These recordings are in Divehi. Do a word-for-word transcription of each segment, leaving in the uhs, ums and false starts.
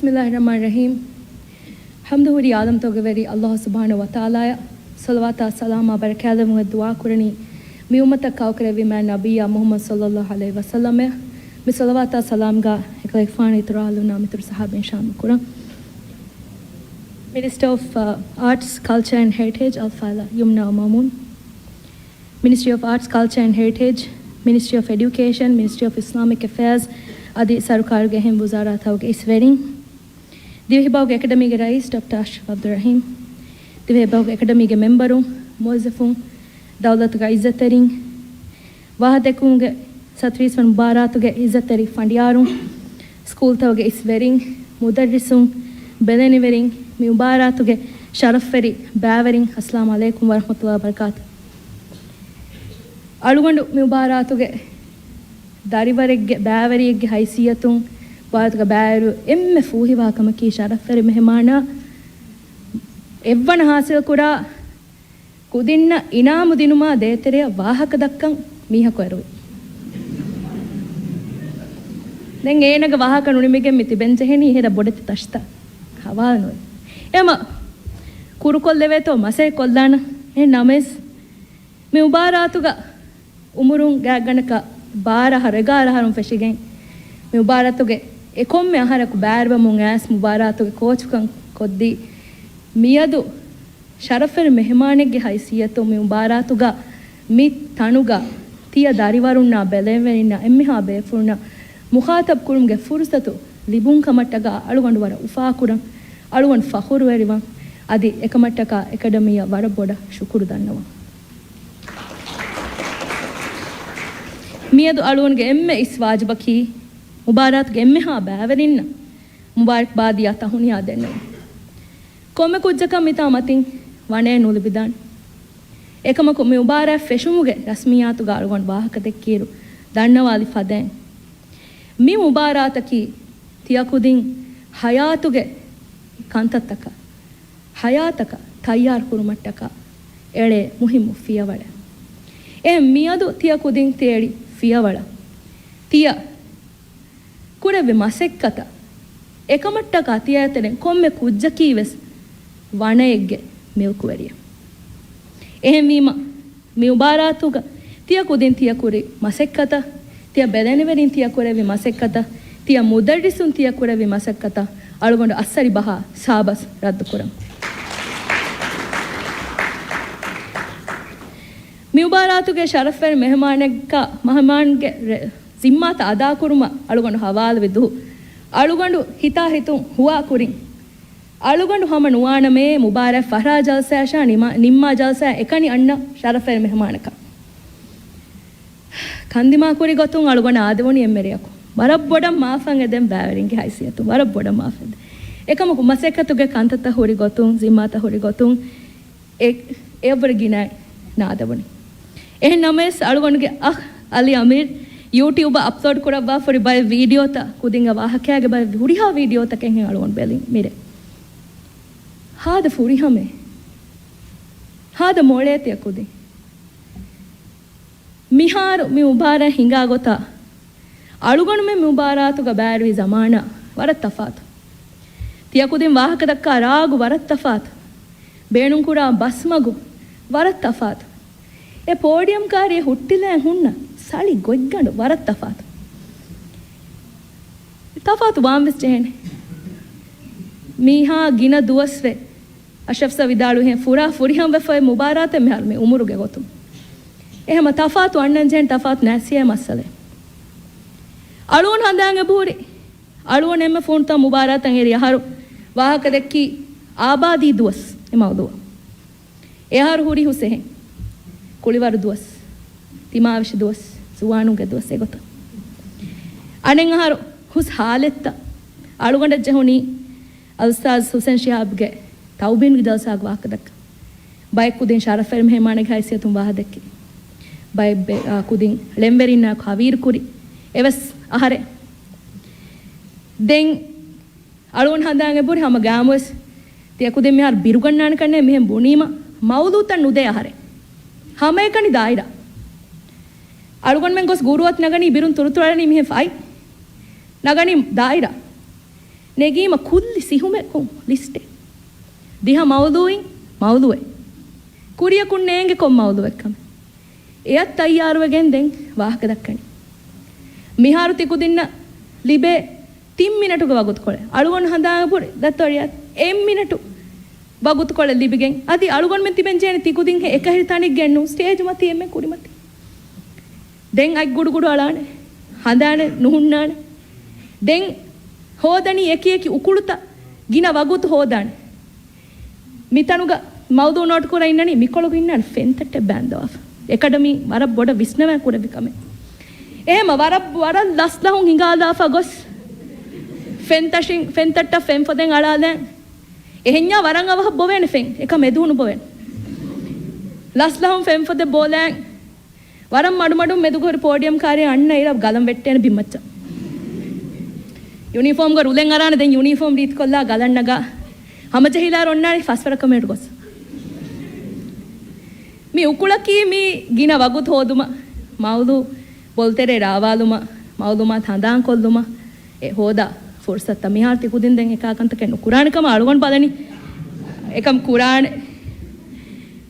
ބިސްމިއްލާހި ރަޙްމާނި ރަޙީމް. ޙަމްދު ހުރީ ޢާލަމްތަކުގެ ވެރި ﷲ ސުބްޙާނަހޫ ވަތަޢާލާއަށް. ޞަލަވާތާ ސަލާމާ ބަރަކާތްލެއްވުމަށް ދުޢާ ކުރަނީ މި އުއްމަތަށް ކައުކުރެއްވި މާތް ނަބިއްޔާ މުޙައްމަދު ޞައްލައްލާހު ޢަލައިހި ވަސައްލަމަށް. މި ޞަލަވާތާ ސަލާމްގަ އެކަލޭގެފާނު އިތުރު އަހުލުންނާ މިތުރު ޞަޙާބީން ޝާމިލް ކުރަން. މިނިސްޓަރ އޮފް އާޓްސް، ކަލްޗަރ އެންޑް ހެރިޓޭޖް އަލްފާޟިލާ ޔުމްނާ މައުމޫން. މިނިސްޓްރީ އޮފް އާޓްސް، ކަލްޗަރ އެންޑް ހެރިޓޭޖް، މިނިސްޓްރީ އޮފް އެޑިއުކޭޝަން، މިނިސްޓްރީ އޮފް އިސްލާމިކް އެފެއާޒް އަދި ސަރުކާރުގެ އެހެން ވުޒާރާތަކުގެ އިސްވެރިން، ދިވެހިބަހުގެ އެކަޑަމީގެ ރައީސް ޑޮކްޓަރ އަޝްރަފް އަބްދުއްރަޙީމް، ދިވެހިބަހުގެ އެކަޑަމީގެ މެމްބަރުން، މުވައްޒަފުން، ދައުލަތުގެ އިއްޒަތްތެރިން، ވާހަކަދެއްކުމުގެ ސަތުވީސް ވަނަ މުބާރާތުގެ އިއްޒަތްތެރި ފަނޑިޔާރުން، ސްކޫލްތަކުގެ އިސްވެރިން، މުދައްރިސުން، ބެލެނިވެރިން، މި މުބާރާތުގެ ޝަރަފްވެރި ބައިވެރިން، އައްސަލާމު ޢަލައިކުމް ވަރަޙްމަތުﷲ ވަބަރަކާތު. އަޅުގަނޑު މި މުބާރާތުގެ ދަރިވަރެއްގެ ބައިވެރިއެއްގެ ހައިސިއްޔަތުން، މުބާރާތުގަ ބައިވެރި އެންމެ ފޫހިވާ ކަމަކީ، ޝަރަފްވެރި މެހެމާނާ އެއްވަނަ ހާސިލްކުރާ ކުދިންނަށް އިނާމު ދިނުމާ ދޭތެރެއަށް ވާހަކަ ދައްކަން މީހަކު އެރުވި. ދެން އޭނަގެ ވާހަކަ ނުނިމިގެން މި ތިބެން ޖެހެނީ އެހެރަ ބޮޑެތި ތަށިތައް ހަވާލު ނުވެ. އެމަ ކުރުކޮށްލެވޭތޯ މަސައްކަތް ކޮށްލާނަން. އެހެން ނަމަވެސް، މި މުބާރާތުގަ އުމުރުން ގާތްގަނޑަކަށް ބާރަ އަހަރު، އެގާރަ އަހަރުން ފެށިގެން، މި މުބާރާތުގެ އެކޮންމެ އަހަރަކު ބައިވެރިވަމުން އައިސް މުބާރާތުގެ ކޯޗުކަން ކޮށްދީ، މިއަދު ޝަރަފްވެރި މެހެމާނެއްގެ ހައިސިއްޔަތުން މި މުބާރާތުގަ މި ތަނުގަ ތިޔަ ދަރިވަރުންނާ ބެލެނިވެރިންނާ އެންމެހާ ބޭފުޅުންނަށް މުޚާޠަބް ކުރުމުގެ ފުރުޞަތު ލިބުން ކަމަށްޓަކާ އަޅުގަނޑު ވަރަށް އުފާކުރަން، އަޅުގަނޑު ފަޚުރުވެރިވަން. އަދި އެކަމަށްޓަކާ އެކަޑަމީއަށް ވަރަށް ބޮޑަށް ޝުކުރު ދަންނަވަން. މިއަދު އަޅުގަނޑުގެ އެންމެ އިސް ވާޖިބަކީ، މުބާރާތުގެ އެންމެހާ ބައިވެރިންނަށް މުބާރަކްބާދިޔާ ތަހުނިޔާ ދެންނެވުން. ކޮންމެ ކުއްޖަކަށް މިތާ މަތިން ވަނައެއް ނުލިބިދާނެ. އެކަމަކު، މި މުބާރާތް ފެށުމުގެ ރަސްމިއްޔާތުގަ އަޅުގަނޑު ވާހަކަ ދެއްކިއިރު ދަންނަވާލި ފަދައިން، މި މުބާރާތަކީ ތިޔަ ކުދިން ހަޔާތުގެ ކަންތައްތަކަށް، ހަޔާތަކަށް ތައްޔާރު ކުރުމަށްޓަކާ އެޅޭ މުހިއްމު ފިޔަވަޅެއް. އެހެން މިއަދު ތިޔަ ކުދިން ތި އެޅި ފިޔަވަޅަށް، ތިޔަ ކުރެއްވި މަސައްކަތަށް، އެކަމަށްޓަކާ ތިޔަ އަތެރެން ކޮންމެ ކުއްޖަކީ ވެސް ވަނައެއްގެ މިލްކުވެރިއެއް. އެހެންވީމަ، މި މުބާރާތުގަ ތިޔަ ކުދިން ތިޔަ ކުރި މަސައްކަތަށް، ތިޔަ ބެލެނިވެރިން ތިޔަ ކުރެއްވި މަސައްކަތަށް، ތިޔަ މުދައްރިސުން ތިޔަ ކުރެއްވި މަސައްކަތަށް އަޅުގަނޑު އައްސަރި ބަހާ ސާބަސް ރައްދުކުރަން. މި މުބާރާތުގެ ޝަރަފްވެރި މެހެމާނެއްގަ، މެހެމާންގެ ރެ-، ޒިންމާތައް އަދާކުރުމަށް އަޅުގަނޑު ހަވާލުވި ދުވަހު، އަޅުގަނޑު ހިތާ ހިތުން ހުވާ ކުރިން، އަޅުގަނޑު ހަމަ ނުވާނަމޭ މުބާރާތް ފަހްރާ ޖަލްސާއަށާ ނިމާ-، ނިންމާ ޖަލްސާއަށް އެކަނި އަންނަ ޝަރަފްވެރި މެހެމާނަކަށް. ކަންދިމާ ކުރި ގޮތުން އަޅުގަނޑަށް އާދެވުނީ އެންމެ ރެޔަކު. ވަރަށް ބޮޑަށް މާފަށް އެދެން ބައިވެރިންގެ ހައިސިއްޔަތުން. ވަރަށް ބޮޑަށް މާފަށް އެދެން. އެކަމަކު މަސައްކަތުގެ ކަންތައްތައް ހުރި ގޮތުން، ޒިންމާތައް ހުރި ގޮތުން، އެ، އެއަށްވުރެ ގިނައިން ނާދެވުނީ. އެހެން ނަމަވެސް، އަޅުގަނޑުގެ އަޚް އަލީ އަމީރު ޔޫޓިއުބަށް އަޕްލޯޑް ކުރައްވާފަ ހުރި ބައެއް ވީޑިއޯތައް، ކުދިންގެ ވާހަކައިގެ ބައެއް ހުރިހާ ވީޑިއޯތަކެއްހެން އަޅުގަނޑު ބެލިން މިރޭ. ހާދަ ފުރިހަމައެއް. ހާދަ މޮޅޭ ތިޔަ ކުދިން. މިހާރު މި މުބާރާތް ހިނގާ ގޮތާ، އަޅުގަނޑުމެން މި މުބާރާތުގަ ބައިވެރިވި ޒަމާނާ ވަރަށް ތަފާތު. ތިޔަ ކުދިން ވާހަކަ ދައްކާ ރާގު ވަރަށް ތަފާތު. ބޭނުންކުރާ ބަސްމަގު ވަރަށް ތަފާތު. އެ ޕޯޑިއަމް ކާރިއެއް ހުއްޓިލައި ހުންނަ ސަޅި ގޮތްގަނޑު ވަރަށް ތަފާތު. ތަފާތު ވާން ވެސް ޖެހޭނެ. މީހާ ގިނަ ދުވަސްވެ، އަޝްރަފް ސަރ ވިދާޅުވިހެން، ފުރާ ފުރިހަމަވެފައި މުބާރާތެއް މިހާރު މި އުމުރުގެ ގޮތުން. އެހެމަ ތަފާތު އަންނަން ޖެހެން ތަފާތު ނައްސިއްޔާ މައްސަލައެއް. އަޅުގަނޑު ހަނދާން އެބަހުރި، އަޅުގަނޑު އެންމެ ފޫނުތައް މުބާރާތަށް އެރި އަހަރު ވާހަކަ ދެއްކީ އާބާދީ ދުވަސް އެ މައުޟޫއަށް. އެ އަހަރު ހުރީ ހުސް އެހެން. ކުޅިވަރު ދުވަސް، ތިމާވެށި ދުވަސް، ޒުވާނުންގެ ދުވަސް އެގޮތަށް. އަނެއް އަހަރު ހުސް ހާލެއްތައް. އަޅުގަނޑަށް ޖެހުނީ އަލްއުސްތާޛް ހުސެން ޝިހާބްގެ ތައުބީންގެ ޖަލްސާގެ ވާހަކަ ދައްކަން. ބައެއް ކުދިން ޝަރަފްވެރި މެހެމާނެއްގެ ހައިސިއްޔަތުން ވާހަކަ ދެއްކި. ބައެއް ބެ-، އާ، ކުދިން ޅެންވެރިންނާއެކު ހަވީރު ކުރި. އެވެސް އަހަރެއް. ދެން އަޅުގަނޑު ހަނދާން އެބުރި ހަމަ ގާމުވެސް ތިޔަ ކުދިން މިހާރު ބިރުގަންނާނެ ކަންނޭ މިހެން ބުނީމަ، މައުޟޫތައް ނުދޭ އަހަރެއް. ހަމައެކަނި ދާއިރާ. އަޅުގަނޑުމެން ގޮސް ގުރުއަތު ނަގަނީ ބިރުން ތުރުތުރަޅަނީ މިހެން ފައި. ނަގަނީ ދާއިރާ. ނެގީމަ ކުއްލި ސިހުމެއް ކޮން ލިސްޓެއް؟ ދިހަ މައުޟޫއިން މައުޟޫއެއް. ކުރިޔަކުން ނޭނގެ ކޮން މައުޟޫއެއްކަމެއް. އެއަށް ތައްޔާރުވެގެން ދެން ވާހަކަ ދައްކަނީ. މިހާރު ތިކުދިންނަށް ލިބޭ ތިން މިނެޓުގެ ވަގުތުކޮޅެއް. އަޅުގަނޑު ހަނދާން ބުރި ދައްތޯ އަރިއަށް އެއް މިނެޓު ވަގުތުކޮޅެއް ލިބިގެން، އަދި އަޅުގަނޑުމެން ތިބެން ޖެހޭނެ ތިކުދިން އެކަހެރި ތަނެއްގެ ނޫން، ސްޓޭޖު މަތީ އެންމެ ކުރިމަތީ. ދެން އަތް ގުޑުގުޑު އަޅާނެ. ހަނދާނެއް ނުހުންނާނެ. ދެން ހޯދަނީ އެކި އެކި އުކުޅުތައް ގިނަ ވަގުތު ހޯދާނެ. މިތަނުގަ މައުޟޫ ނޯޓް ކުރަން އިންނަނީ މިކޮޅުގަ އިންނާނެ ފެންތައްޓެއް ބާންދަވާފަ. އެކަޑަމީ ވަރަށް ބޮޑަށް ވިސްނަވާ ކުރެއްވި ކަމެއް. އެހެމަ ވަރަށް، ވަރަށް ލަސްލަހުން ހިނގާލާފަ ގޮސް ފެންތަށިން، ފެންތައްޓަށް ފެން ފޮދެއް އަޅާލަން. އެހެންޏާ ވަރަށް އަވަހަށް ބޮވޭނެ ފެން. އެކަމް އެދޫނު ބޮވޭނެ. ލަސްލަހުން ފެން ފޮދެއް ބޯލަން. ވަރަށް މަޑުމަޑުން މެދުގޮރި ޕޯޑިއަމް ކާރި އަންނަ އިރަށް ގަލަން ވެއްޓޭނެ ބިންމައްޗަށް. ޔުނީފޯމްގަ ރުލެއް އަރާނެ ދެން ޔުނީފޯމް ރީތިކޮށްލާ ގަލަން ނަގާ ހަމަޖެހިލާ ރޮންނާނެ ފަސްވަރަކަށް މެޑު ގޮސް. މި އުކުޅަކީ މި ގިނަ ވަގުތު ހޯދުމަށް، މައުޟޫ ބޮލުތެރޭ ރާވާލުމަށް، މައުލޫމާތު ހަނދާންކޮށްލުމަށް އެ ހޯދާ ފުރުސަތަށް މިހާރު ތި ކުދިން ދެން އެކާ ކަންތަކެއް ނުކުރާނެ ކަމަށް އަޅުގަނޑު ބަލަނީ. އެކަމް ކުރާނެ،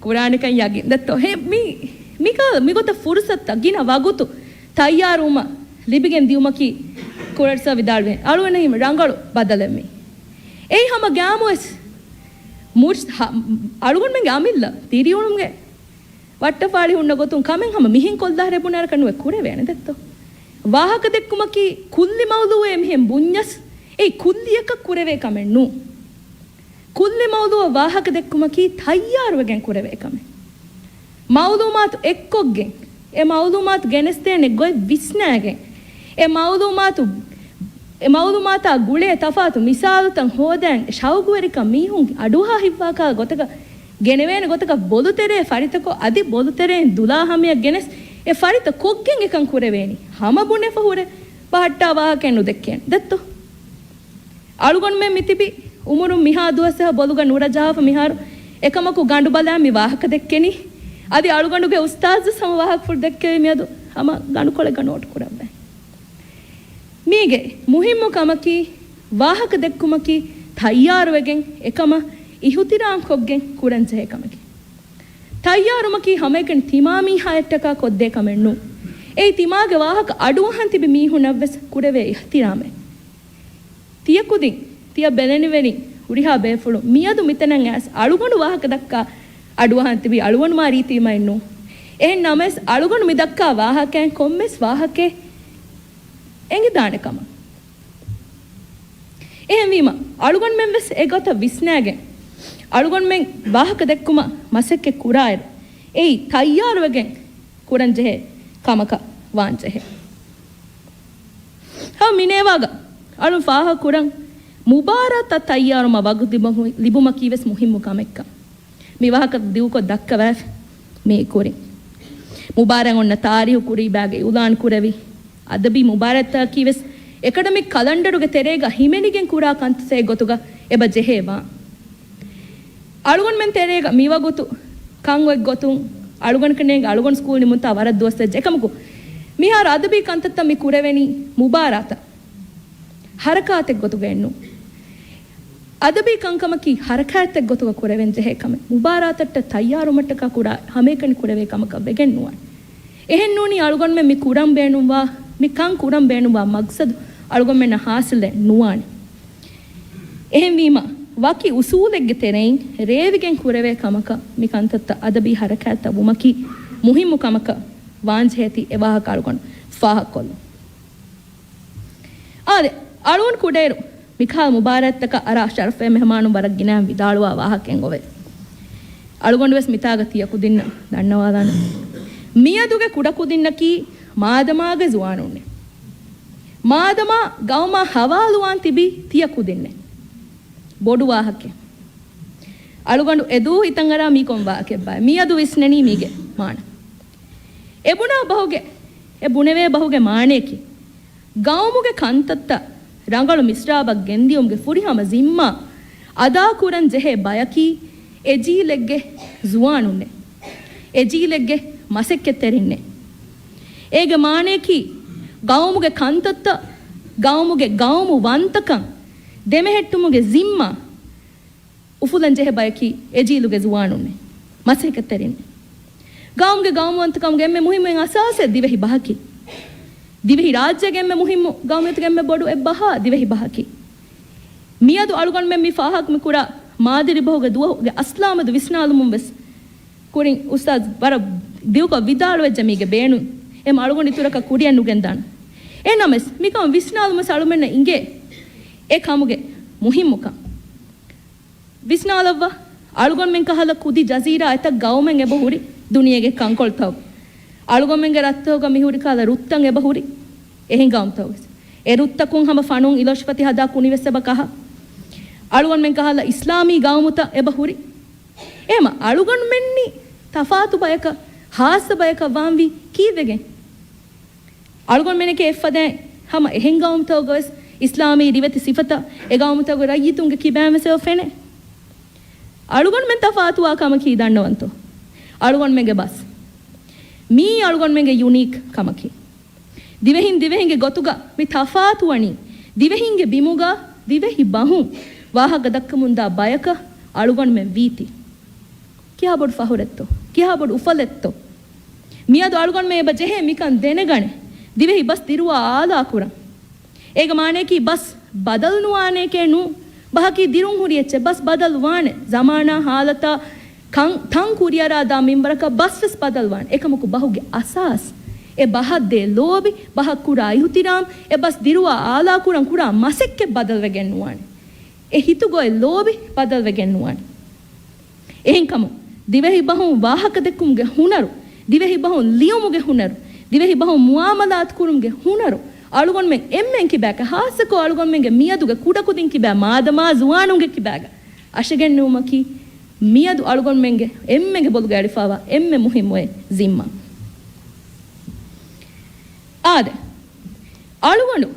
ކުރާނެކަން ޔަގީން ދެއްތޯ. ހޭ، މި، މިކާ، މިގޮތަށް ފުރުސަތަށް ގިނަ ވަގުތު ތައްޔާރުވުމަށް ލިބިގެން ދިޔުމަކީ ކުރެއްސަ ވިދާޅުވި ރަނގަޅު ބަދަލެއް މީ. އެއީ ހަމަ ގާމުވެސް މުޖް-، ހަ-، އަޅުގަނޑުމެންގެ އަމިއްލަ ދިރިއުޅުމުގެ ވައްޓަފާޅި ހުންނަ ގޮތުން ކަމެއް ހަމަ މިހެން ކޮށްލާ ރެބުނާރަކަށް ނުވެ ކުރެވޭނެ ދެއްތޯ. ވާހަކަ ދެއްކުމަކީ ކުއްލި މައުޟޫއެއް މިހެން ބުންޏަސް އެއީ ކުއްލިއަކަށް ކުރެވޭ ކަމެއް ނޫން. ކުއްލި މައުޟޫއަށް ވާހަކަ ދެއްކުމަކީ ތައްޔާރުވެގެން ކުރެވޭ ކަމެއް. މައުލޫމާތު އެއްކޮށްގެން، އެ މައުލޫމާތު ގެނެސްދޭނެ ގޮތް ވިސްނާގެން، އެ މައުލޫމާތު، އެ މައުލޫމާތާ ގުޅޭ ތަފާތު މިސާލުތައް ހޯދަން ޝައުގުވެރިކަން މީހުން އަޑުއަހާ ހިއްވާކާ ގޮތަކަށް ގެނެވޭނެ ގޮތަކަށް ބޮލުތެރޭ ފަރިތަކޮށް އަދި ބޮލުތެރެއިން ދުލާ ހަމަޔަށް ގެނެސް އެ ފަރިތަ ކޮށްގެން އެކަން ކުރެވޭނީ. ހަމަ ބުނެފަ ހުރެ ބަހައްޓާ ވާހަކައެއް ނުދެއްކޭނެ ދެއްތޯ. އަޅުގަނޑުމެން މިތިބި އުމުރުން މިހާ ދުވަސް އެހާ ބޮލުގަ ނުރަޖަހާފަ މިހާރު އެކަމަކު ގަނޑު ބަލާ މި ވާހަކަ ދެއްކެނީ. އަދި އަޅުގަނޑުގެ އުސްތާޒު ހަމަ ވާހަކަފުޅު ދެއްކެވި މިއަދު ހަމަ ގަނޑުކޮޅެއްގަ ނޯޓު ކުރައްވައި. މީގެ މުހިއްމު ކަމަކީ، ވާހަކަ ދެއްކުމަކީ ތައްޔާރުވެގެން އެކަމަށް އިހުތިރާމް ކޮށްގެން ކުރަން ޖެހޭ ކަމެކޭ. ތައްޔާރުމަކީ ހަމައެކަނި ތިމާ މީހާއަށްޓަކާ ކޮށްދޭ ކަމެއް ނޫން. އެއީ ތިމާގެ ވާހަކަ އަޑުއަހަން ތިބި މީހުންނަށްވެސް ކުރެވޭ އިހުތިރާމެއް. ތިޔަ ކުދިން، ތިޔަ ބެލެނިވެރިން، ހުރިހާ ބޭފުޅުން މިއަދު މިތަނަށް އައިސް އަޅުގަނޑު ވާހަކަ ދައްކާ އަޑުއަހަން ތިބީ އަޅުގަނޑުމާ ރީތި މީހެއް ނޫން. އެހެން ނަމަވެސް އަޅުގަނޑު މި ދައްކާ ވާހަކައިން ކޮންމެސް ވާހަކައެއް އެނގިދާނެ ކަމަށް. އެހެންވީމަ، އަޅުގަނޑުމެން ވެސް އެގޮތަށް ވިސްނާގެން، އަޅުގަނޑުމެން ވާހަކަ ދެއްކުމަށް މަސައްކަތް ކުރާއިރު، އެއީ ތައްޔާރުވެގެން ކުރަންޖެހޭ ކަމަކަށް ވާންޖެހޭ. ހަމަ މިނޭވާގަ އަޅުން ފާހަގަ ކުރަން، މުބާރާތަށް ތައްޔާރުވުމަށް ވަގުތު ލިބުމަކީ ވެސް މުހިއްމު ކަމެއްކަން. މި ވާހަކަ ދިގުކޮށް ދައްކަވާފި މީ ކުރިން. މުބާރާތް އޮންނަ ތާރީހު ކުރީބާގެ އިއުލާން ކުރެވި، އަދަބީ މުބާރާތްތަކަކީ ވެސް އެކަޑަމިކް ކަލަންޑަރުގެ ތެރޭގަ ހިމެނިގެން ކުރާ ކަންތައްތަކެއް ގޮތުގަ އެބަ ޖެހޭ ވާން. އަޅުގަނޑުމެން ތެރޭގަ މިވަގުތު ކަން އޮތް ގޮތުން އަޅުގަނޑަކަށް ނޭނގެ އަޅުގަނޑު ސްކޫލް ނިމުންތާ ވަރަށް ދުވަސް ވެއްޖެ. އެކަމަކު މިހާރު އަދަބީ ކަންތައްތައް މި ކުރެވެނީ މުބާރާތަށް ހަރަކާތެއް ގޮތުގައެއް ނޫން. އަދަބީ ކަންކަމަކީ ހަރަކާތްތައް ގޮތުގަ ކުރެވެން ޖެހޭ ކަމެއް. މުބާރާތަށްޓަށް ތައްޔާރުވުމަށްޓަކާ ކުރާ ހަމައެކަނި ކުރެވޭ ކަމަކަށް ވެގެން ނުވާނެ. އެހެން ނޫނީ އަޅުގަނޑުމެން މި ކުރަން ބޭނުންވާ، މި ކަން ކުރަން ބޭނުންވާ މަގްސަދު އަޅުގަނޑުމެންނަށް ހާސިލެއް ނުވާނެ. އެހެންވީމަ، ވަކި އުސޫލެއްގެ ތެރެއިން ރޭވިގެން ކުރެވޭ ކަމަކަށް މި ކަންތައްތައް އަދަބީ ހަރަކާތްތައް ވުމަކީ މުހިއްމު ކަމަކަށް ވާންޖެހޭތީ އެ ވާހަކަ އަޅުގަނޑު ފާހަގަކޮށްލަން. އާދެ، އަޅުގަނޑު ކުޑައިރު މިކަހަލަ މުބާރާތްތަކަށް އަރާ ޝަރަފުވެރި މެހެމާނުން ވަރަށް ގިނައިން ވިދާޅުވާ ވާހަކައެއް އޮވޭ. އަޅުގަނޑު ވެސް މިތާގަ ތިޔަ ކުދިންނަށް ދަންނަވާލާނަން. މިއަދުގެ ކުޑަކުދިންނަކީ މާދަމާގެ ޒުވާނުންނޭ. މާދަމާ ގައުމާ ހަވާލުވާން ތިބީ ތިޔަ ކުދިންނޭ. ބޮޑު ވާހަކައެއް. އަޅުގަނޑު އެދޫ ހިތަށް އަރާ މީ ކޮން ވާހަކައެއްބާ؟ މިއަދު ވިސްނެނީ މީގެ މާނަ. އެ ބުނާ ބަހުގެ، އެ ބުނެވޭ ބަހުގެ މާނަޔަކީ، ގައުމުގެ ކަންތައްތައް ރަނގަޅު މިސްރާބަށް ގެންދިޔުމުގެ ފުރިހަމަ ޒިންމާ އަދާކުރަން ޖެހޭ ބަޔަކީ އެ ޖީލެއްގެ ޒުވާނުންނޭ. އެ ޖީލެއްގެ މަސައްކަތްތެރިންނޭ. އޭގެ މާނަޔަކީ، ގައުމުގެ ކަންތައްތައް، ގައުމުގެ ގައުމުވަންތަކަން، ދެމެހެއްޓުމުގެ ޒިންމާ އުފުލަން ޖެހޭ ބަޔަކީ އެޖީލުގެ ޒުވާނުންނޭ، މަސައްކަތްތެރިންނޭ. ގައުމުގެ ގައުމުވަންތަކަމުގެ އެންމެ މުހިއްމު އެއް އަސާސެއް ދިވެހި ބަހަކީ. ދިވެހި ރާއްޖޭގެ އެންމެ މުހިއްމު ގައުމިއްޔަތުގެ އެންމެ ބޮޑު އެއް ބަހާ ދިވެހި ބަހަކީ. މިއަދު އަޅުގަނޑުމެން މި ފާހަގަ މި ކުރާ މާދިރި ބަހުގެ ދުވަހުގެ އަސްލާމަދު ވިސްނާލުމުން ވެސް ކުރިން އުސްތާޒް ވަރަށް ދިގުކޮށް ވިދާޅުވެއްޖެ މީގެ ބޭނުން އެމް އަޅުގަނޑު އިތުރަކަށް ކުރިއަށް ނުގެންދާނެ. އެހެންނަމަވެސް، މިކަމަށް ވިސްނާލުމަސް އަޅުމެންނަށް އިނގޭ އެ ކަމުގެ މުހިއްމުކަން. ވިސްނާލައްވާ، އަޅުގަނޑުމެން ކަހަލަ ކުދި ޖަޒީރާ އެތައް ގައުމެއް އެބަ ހުރި ދުނިޔޭގެ ކަންކޮޅުތަކުގަ. އަޅުގަނޑުމެންގެ ރަށްތަކުގަ މިހުރި ކަހަލަ ރުއްތައް އެބަ ހުރި އެހެން ގައުމުތަކުގަ. އެ ރުއްތަކުން ހަމަ ފަނުން އިލޮށިފަތި ހަދާ ކުނިވެސް އެބަ ކަހާ. އަޅުގަނޑުމެން ކަހަލަ އިސްލާމީ ގައުމުތައް އެބަ ހުރި. އެހެމަ އަޅުގަނޑުމެންނީ ތަފާތު ބަޔަކަށް، ހާއްސަ ބަޔަކަށް ވާންވީ ކީއްވެގެން؟ އަޅުގަނޑުމެންނެކޭ އެއްފަދައިން ހަމަ އެހެން ގައުމުތަކުގަވެސް އިސްލާމީ ރިވެތި ސިފަތައް އެ ގައުމުތަކުގެ ރައްޔިތުންގެ ކިބައިން ވެސް އެބަ ފެނޭ. އަޅުގަނޑުމެން ތަފާތުވާ ކަމަކީ ދަންނަވަންތޯ؟ އަޅުގަނޑުމެންގެ ބަސް. މީ އަޅުގަނޑުމެންގެ ޔުނީކް ކަމަކީ. ދިވެހިން ދިވެހިންގެ ގޮތުގަ މި ތަފާތުވަނީ، ދިވެހިންގެ ބިމުގަ ދިވެހި ބަހުން ވާހަކަ ދައްކަމުންދާ ބަޔަކަށް އަޅުގަނޑުމެން ވީތީ. ކިހާ ބޮޑު ފަހުރެއްތޯ؟ ކިހާ ބޮޑު އުފަލެއްތޯ؟ މިއަދު އަޅުގަނޑުމެން އެބަ ޖެހޭ މިކަން ދެނެގަނެ، ދިވެހި ބަސް ދިރުވާ އާލާކުރަން. އޭގެ މާނަޔަކީ ބަސް ބަދަލު ނުވާނެކޭ ނޫން. ބަހަކީ ދިރުން ހުރި އެއްޗެއް. ބަސް ބަދަލު ވާނެ. ޒަމާނާ ހާލަތާ ކަން، ތަން ކުރިއަރާ ދާ މިންވަރަކަށް ބަސް ވެސް ބަދަލު ވާނެ. އެކަމަކު ބަހުގެ އަސާސް، އެ ބަހަށް ދޭ ލޯބި، ބަހަށް ކުރާ އިހުތިރާމް، އެ ބަސް ދިރުވާ އާލާކުރަން ކުރާ މަސައްކަތް ބަދަލުވެގެން ނުވާނެ. އެ ހިތުގޮތް ލޯބި ބަދަލުވެގެން ނުވާނެ. އެހެންކަމުން، ދިވެހި ބަހުން ވާހަކަދެއްކުމުގެ ހުނަރު، ދިވެހި ބަހުން ލިޔުމުގެ ހުނަރު، ދިވެހި ބަހުން މުއާމަލާތު ކުރުމުގެ ހުނަރު އަޅުގަނޑުމެން އެންމެން ކިބާގަ، ހާއްސަކޮށް އަޅުގަނޑުމެންގެ މިއަދުގެ ކުޑަކުދިން ކިބާ، މާދަމާ ޒުވާނުންގެ ކިބާގަ އަށެގެންނެވުމަކީ މިއަދު އަޅުގަނޑުމެންގެ އެންމެންގެ ބޮލުގަ އެޅިފައިވާ އެންމެ މުހިއްމު އެއް ޒިންމާ. އާދެ، އަޅުގަނޑު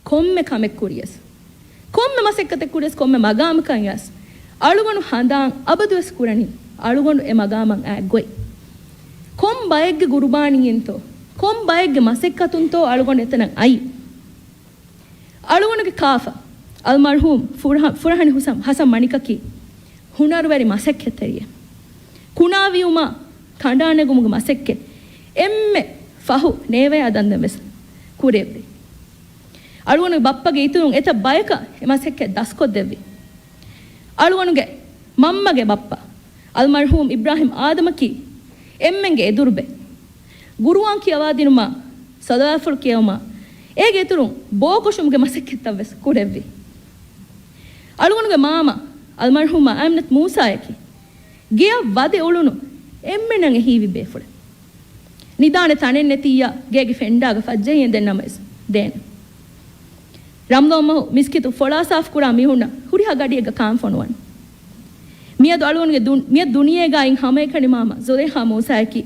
ކޮންމެ ކަމެއް ކުރިޔަސް، ކޮންމެ މަސައްކަތެއް ކުރިޔަސް، ކޮންމެ މަގާމަކަށް އައިސް، އަޅުގަނޑު ހަނދާން އަބަދުވެސް ކުރަނީ އަޅުގަނޑު އެ މަގާމަށް އައި ގޮތް. ކޮން ބައެއްގެ ގުރުބާނީއިންތޯ، ކޮން ބައެއްގެ މަސައްކަތުންތޯ އަޅުގަނޑު އެތަނަށް އައީ. އަޅުގަނޑުގެ ކާފަ، އަލްމަރްޙޫމް ފުރަ-، ފުރަހަނި ހުސަން، ޙަސަން މަނިކަކީ ހުނަރުވެރި މަސައްކަތްތެރިއެއް. ކުނާވިއުމާ ކަނޑާނެގުމުގެ މަސައްކަތް އެންމެ ފަހު ނޭވަޔާ ދަންދަން ވެސް ކުރެއްވި. އަޅުގަނޑުގެ ބައްޕަގެ އިތުރުން އެތައް ބަޔަކަށް އެ މަސައްކަތް ދަސްކޮށްދެއްވި. އަޅުގަނޑުގެ މަންމަގެ ބައްޕަ، އަލްމަރްޙޫމް އިބްރާހިމް އާދަމަކީ އެންމެންގެ އެދުރުބެ. ގުރުއާން ކިޔަވާދިނުމާ، ޞަލަވާތްފުޅު ކިޔެވުމާ، އޭގެ އިތުރުން ބޯކޮށުމުގެ މަސައްކަތްތައް ވެސް ކުރެއްވި. އަޅުގަނޑުގެ މާމަ، އަލްމަރްޙޫމާ އަމިނަތު މޫސާއަކީ، ގެއަށް ވަދެ އުޅުނު އެންމެނަށް އެހީވި ބޭފުޅެއް. ނިދާނެ ތަނެއް ނެތިއްޔާ ގޭގެ ފެންޑާގަ ފައްޖައި އެނދެން ނަމަވެސް ދޭނެ. ރަމަޟާން މަހު މިސްކިތު ފޮޅާސާފުކުރާ މީހުންނަށް ހުރިހާ ގަޑިއެއްގަ ކާން ފޮނުވަން. މިއަދު އަޅުގަނޑުގެ ދު-، މިއަދު ދުނިޔޭގައި ހަމައެކަނި މާމަ ޒުލޭޚާ މޫސާއަކީ،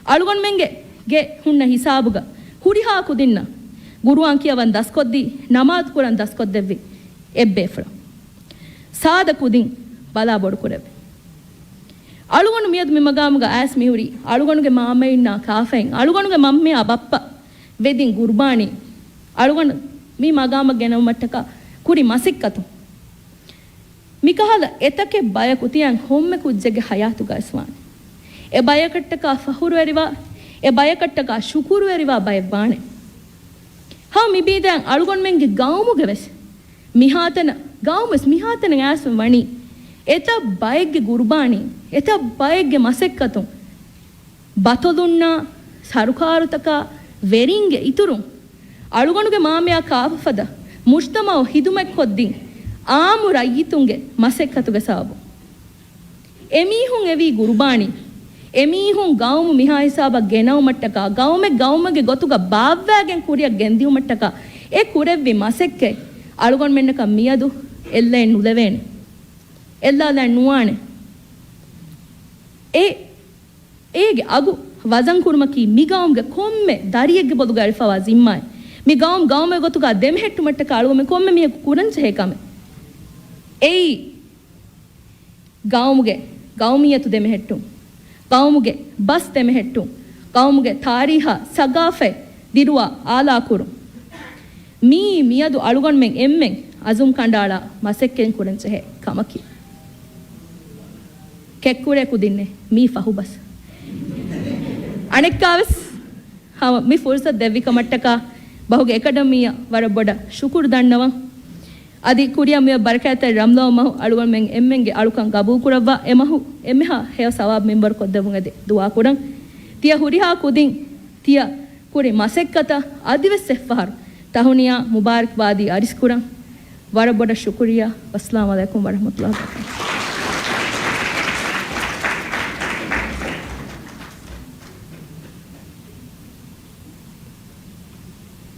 އަޅުގަނޑުމެންގެ ގެ ހުންނަ ހިސާބުގަ ހުރިހާ ކުދިންނަށް ގުރުއާން ކިޔަވަން ދަސްކޮށްދީ، ނަމާދު ކުރަން ދަސްކޮށްދެއްވި އެއްބޭފުޅު. ސާދަ ކުދިން ބަލާ ބޮޑުކުރެއްވި. އަޅުގަނޑު މިއަދު މި މަގާމުގަ އައިސް މިހުރީ، އަޅުގަނޑުގެ މާމައިންނާ ކާފައިން، އަޅުގަނޑުގެ މަންމައާ ބައްޕަ ވެދިން ގުރުބާނީ، އަޅުގަނޑު މި މަގާމަށް ގެނައުމަށްޓަކާ ކުރި މަސައްކަތު. މިކަހަލަ އެތަކެއް ބަޔަކު ތިޔަން ކޮންމެ ކުއްޖެއްގެ ހަޔާތުގައިސް ވާނެ. އެ ބަޔަކަށްޓަކާ ފަހުރުވެރިވާ، އެ ބަޔަކަށްޓަކާ ޝުކުރުވެރިވާ ބައެއް ވާނެ. ހަމަ މިބީދައިން އަޅުގަނޑުމެންގެ ގައުމުގެ ވެސް މިހާތަނަށް، ގައުމުވެސް މިހާތަނަށް އައިސް ވަނީ، އެތައް ބައެއްގެ ގުރުބާނީ، އެތައް ބައެއްގެ މަސައްކަތުން، ބަތޮލުންނާ، ސަރުކާރުތަކާ، ވެރިންގެ އިތުރުން، އަޅުގަނޑުގެ މާމަޔާ ކާފަ ފަދަ މުޖްތަމަޢު ޚިދުމަތްކޮށްދިން އާއްމު ރައްޔިތުންގެ މަސައްކަތުގެ ސަބަބުން. އެމީހުން އެވީ ގުރުބާނީ. އެމީހުން ގައުމު މިހާ ހިސާބަށް ގެނައުމަށްޓަކާ، ގައުމެއް ގައުމެއްގެ ގޮތުގަ ބާއްވާގެން ކުރިއަށް ގެންދިއުމަށްޓަކާ، އެ ކުރެއްވި މަސައްކަތް އަޅުގަނޑުމެންނަކަށް މިއަދު އެއްލައެއް ނުލެވޭނެ. އެއްލާލައެއް ނުވާނެ. އެ، އޭގެ އަގު ވަޒަން ކުރުމަކީ މި ގައުމުގެ ކޮންމެ ދަރިއެއްގެ ބޮލުގަ އެޅިފަވާ ޒިންމާއެއް. މި ގައުމު ގައުމެއް ގޮތުގަ ދެމެހެއްޓުމަށްޓަކާ އަޅުގަނޑުމެން ކޮންމެ މީހަކު ކުރަންޖެހޭ ކަމެއް. އެއީ، ގައުމުގެ ގައުމިއްޔަތު ދެމެހެއްޓުން، ގައުމުގެ ބަސް ދެމެހެއްޓުން، ގައުމުގެ ތާރީހާ ސަގާފަތް ދިރުވާ އާލާކުރުން. މިއީ މިއަދު އަޅުގަނޑުމެން އެންމެން އަޒުމް ކަނޑައަޅާ މަސައްކަތް ކުރަން ޖެހޭ ކަމަކީ. ކެއްކުރޭ ކުދިންނޭ މީ ފަހުބަސް. އަނެއްކާވެސް ހަމަ މި ފުރުސަތު ދެއްވި ކަމަށްޓަކާ ބަހުގެ އެކަޑަމީއަށް ވަރަށް ބޮޑަށް ޝުކުރު ދަންނަވަން. އަދި ކުރިއަށް މިއޮތް ބަރަކާތްތެރި ރަމްޟާން މަހު އަޅުގަނޑުމެން އެންމެންގެ އަޅުކަން ގަބޫލުކުރައްވާ، އެމަހު އެންމެހާ ހެޔޮ ސަވާބު މިންވަރު ކޮށްދެއްވުން އެދި ދުޢާ ކުރަން. ތިޔަ ހުރިހާ ކުދިން ތިޔަ ކުރި މަސައްކަތަށް އަދިވެސް އެއްފަހަރު ތަހުނިޔާ މުބާރަކްބާދީ އަރިސްކުރަން. ވަރަށް ބޮޑަށް ޝުކުރިއްޔާ. އައްސަލާމު ޢަލައިކުމް ވަރަޙްމަތުﷲ ވަބަރަކާތުހު.